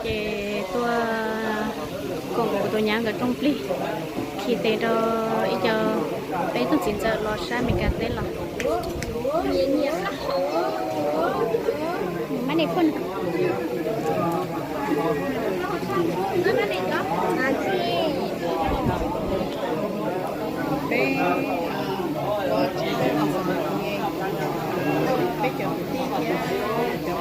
Ces tuaj koom kuv tus nyab nkawd rooj plig, khi tes rau ib co peb tug txiv ntxawm los sab Meskas teb los. Peb, peb cov kwv tij thiab cov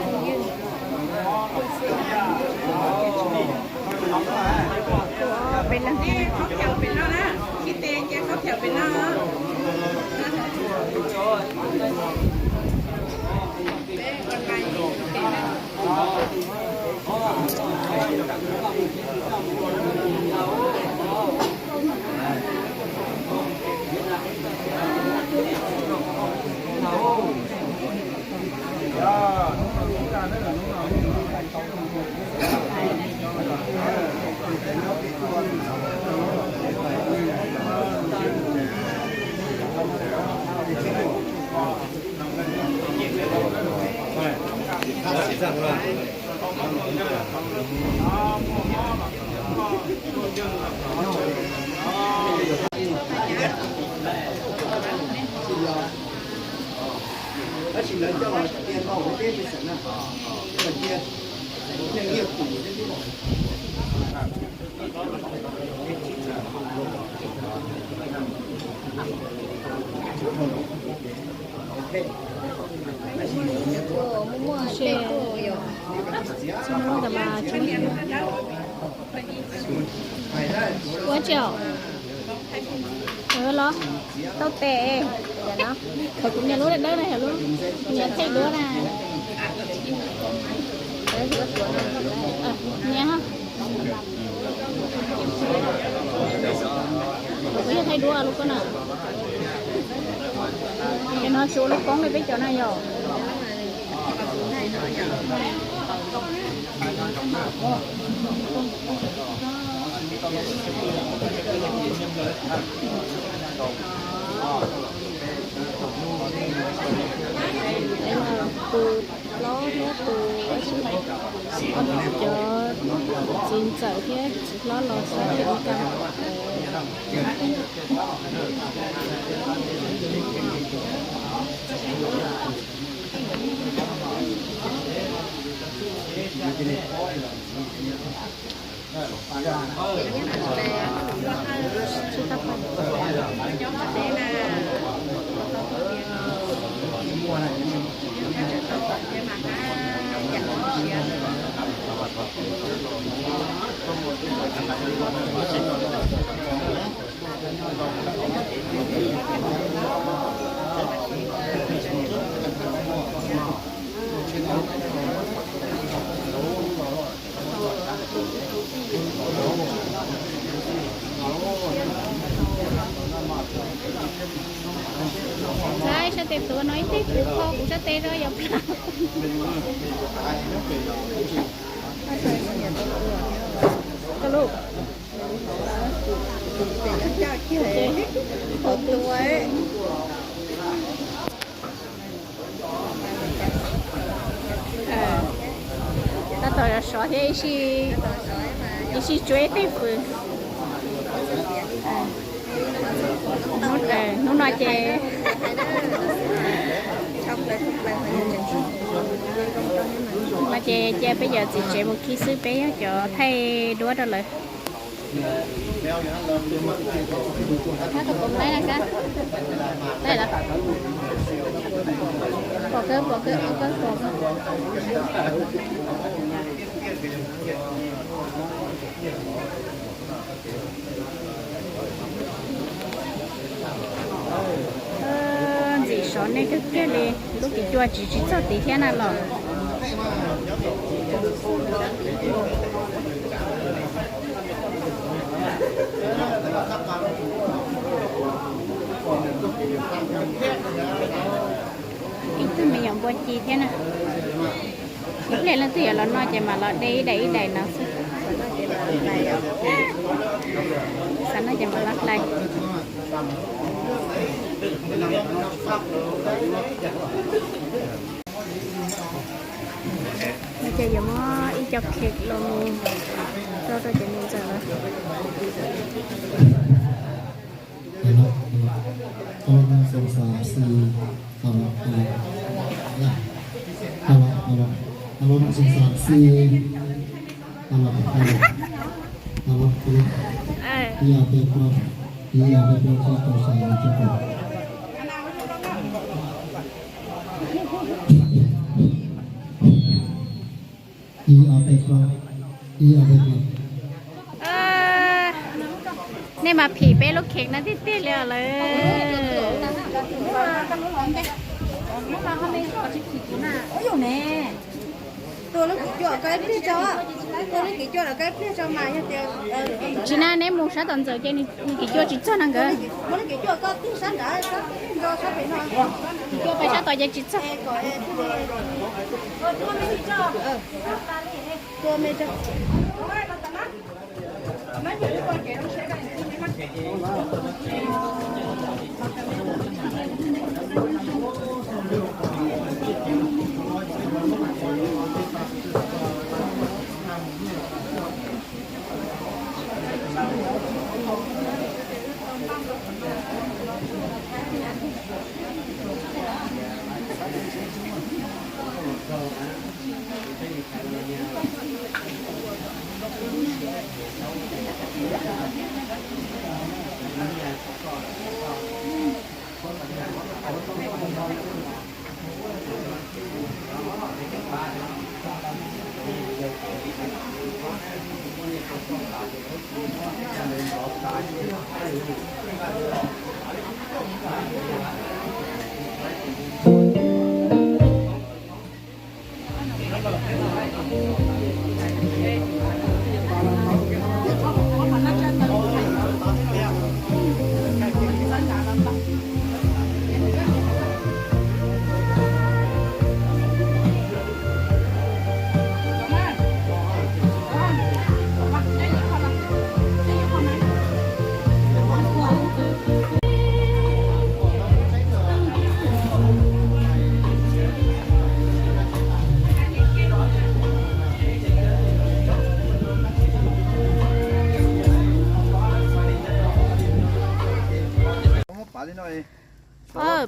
phooj ywg. Peb leeg, peb leeg. Ua tsaug. Los tau tes. Qhov kuv nias lub dawb dawb na, yog lub nias thaij duab na. Nias, kuv yog thaij duab lub koj na. Ces no tsis ua lub koob li peb cov na yom. Tus hlob thiab tus, cov txiv ntxawm thiab txiv hlob los sab Meskas. Saib sab tes tuav no ib teg kuv kho kuv sab tes rau yog plam. Tab tom sov thiab, ib sij tsuab ib teg fws. Hnub no ces, no ces cia peb cov txiv tsev mus khi xwb, peb yog cov thaij duab rau lawv. Pom kawg, pom kawg, pom kawg, pom kawg. Ntxim sov nej kawg kiag li, lub kis cua tsis tsis txog tid thiab na los. Ib tug me nyuam npua ci thiab na. Ib pliag leej twg yuav los noj ces mam los de ib daim ib daim no xwb. Xav noj ces mam los hlais. No ces yuav muab ib Cov khej los mus rau rau cov niam ntxawm lawm. Alo, alo, alo, alo, xoo xaam xis, alo, alo, alo, alo, alo, xoo xaam xis, alo, alo, alo, ib ob peb plaub, ib ob peb plaub tsib rau xya rau cuaj rau. Ib ob peb plaub, ib ob peb plaub. Nej mas phim peb lub khej no tiag tiag li lawm. Tus lub kiv cuam koj ib pliag tso, tus lub kiv cuam los koj ib pliag tso mas yog tias, tsis na, neb mus sab tom ntxawm ces nws kiv cuam tsis txog na nkawd. Muab lub kiv cuam koj tig sab nrad, sab nrad, sab pem no. Kiv cuam pem sab tod ces tsis txog.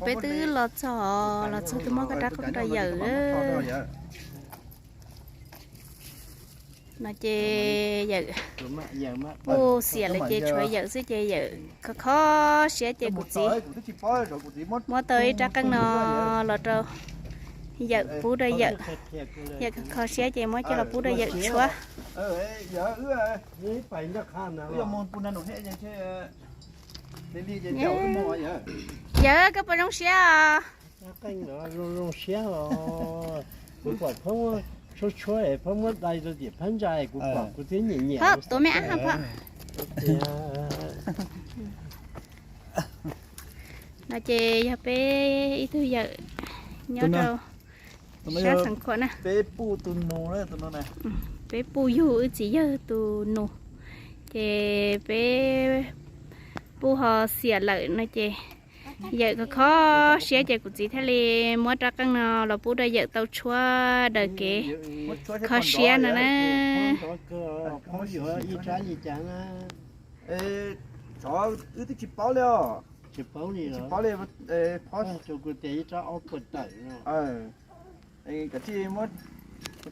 Peb twb los txog, los txog twb muab koj rab qeej rau yawm. No ces yawm kuj xiam lawm ces tshuav yawm xwb ces yawm kho kho siab ces kuv txiv muab tau ib rab qeej no los rau yawm pub rau yawm. Yawm kho kho siab ces muab coj los pub rau yawm tshuab. Yawm, koj puas zoo siab os? Zoo siab os. Kuv pom phab tshuab tshuab es phab muab dai rau tim phab ntsa es kuv pom kuv twb nyiam nyiam. Phab tuav me ab hab phab. No ces yog peb ib tug yawm nyob rau sab Xeev Khuam na. Peb puj yug wb txiv yawg tus nus, ces peb puj ho xiam lawm no ces yawm kho kho siab ces kuv txiv thiaj li muab rab qeej no los pub rau yawm tau tshuab daws kev kho siab no na. Wb twb tsis paub li os. Tsis paub li os. Kuv tes ib rab ob puas tawm no. Kav tsij muab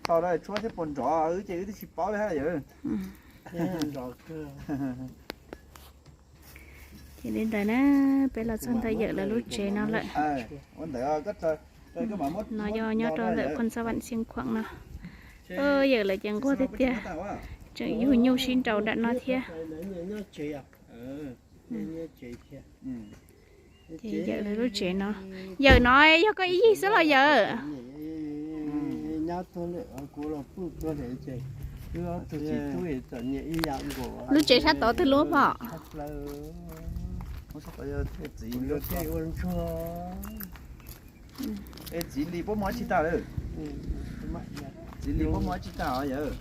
tau tshuab thiab puas nrov wb ces wb twb tsis paub li hab yawm. Ces li ntawd na, peb los txog ntawm yawm lawv lub tsev no lawm. No yog nyob rau ntawm Phoos Xas Vam Xeev Khuam no. Yawm lawv ces nquag tiag tiag, tseem yug nyuj sib nraus nram no thiab. Ces yawm lawv lub tsev no, yawm no yog koj ib yig xwb los yawm? Lub tsev sab tod twg lub pom? Es txiv Lis puab muaj dab tsi tag lawm? Txiv Lis puab muaj dab tsi tag os yawm?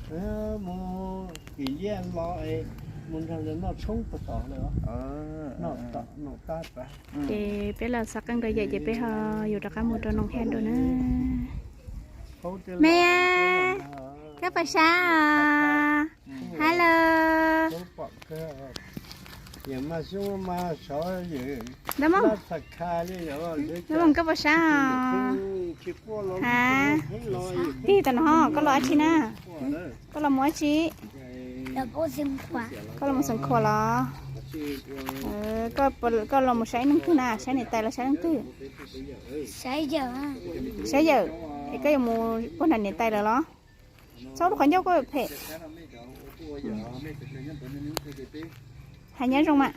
Mus kis liaj los mus nrog lawv noj tshoob puag tod lawm. Ces peb los xav qeej rau yawm ces peb ho yuav rov qab mus rau Noom Haj dua na. Me Koj puas sab os? Hello. Ntawm Moos koj puas sab os? Ha. Tig tam no koj los dab tsi na? Koj los mus dab tsi? Koj los mus xeev khuam los? Koj los mus saib leej twg na, saib niam tais los saib leej twg? Saib yawm. Es koj yuav mus puag nram niam tais lawm los? Txhob lub qhov ncauj koj phem. Hais nyob zoo mas.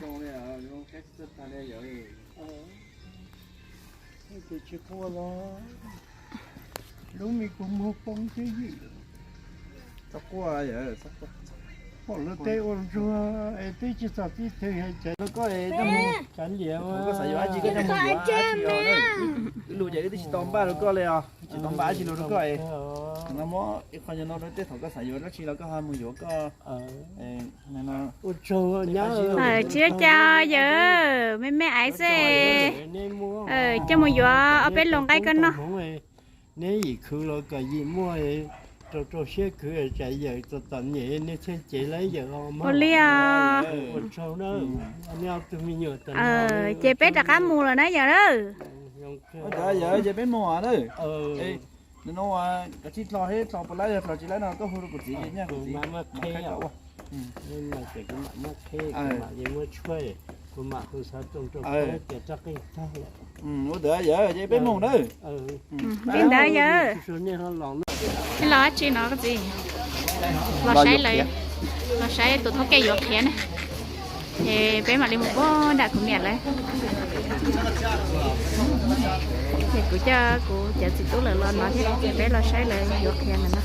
Lub me kua muag poob twb yim. Pom lawv teb ua ntsuag es twb tsis txog tib tug, cas rau koj es cov liam, koj xav yuav dab tsi koj coj mus yuav. Wb lus ces wb twb tsis tau npaj rau koj li os, tsis tau npaj dab tsi lus rau koj es. No muab ib qho nyo no rau tej thaum koj xav yuav dab tsi los koj ho mus yuav koj. Ua tsaug nyab. Tsis ua cas yawm, me me aiv xwb. Coj mus yuav ob peb lus nqaij koj noj. Neb yim khwv los kom yim muaj, rau rau siab khwv tsam yawm txom txom nyem neb thiaj cev laib yawm os. Ua li os. Ua tsaug na, neb ob tug me nyuam. Ces peb rov qab mus lawm na yawm. Ua cas yawm, ces peb mus na. Nim no kav tsij dlo seb dlo puas laib, yog dlo tsis laib no koj hu rau kuv txiv ces nyaj kuv txiv. Ua ntawd yawm, ces peb mus na. Li ntawd yawm. Los dab tsi no koj txiv? Los saib lawv, los saib tus thoob kev yuav qhiav ne. Ces peb mam li mus puag nram kuv niam lawv. Ces kuv coj kuv cov txiv tub lawv los no thiab, peb los saib lawv yuav qhiav ntawm no.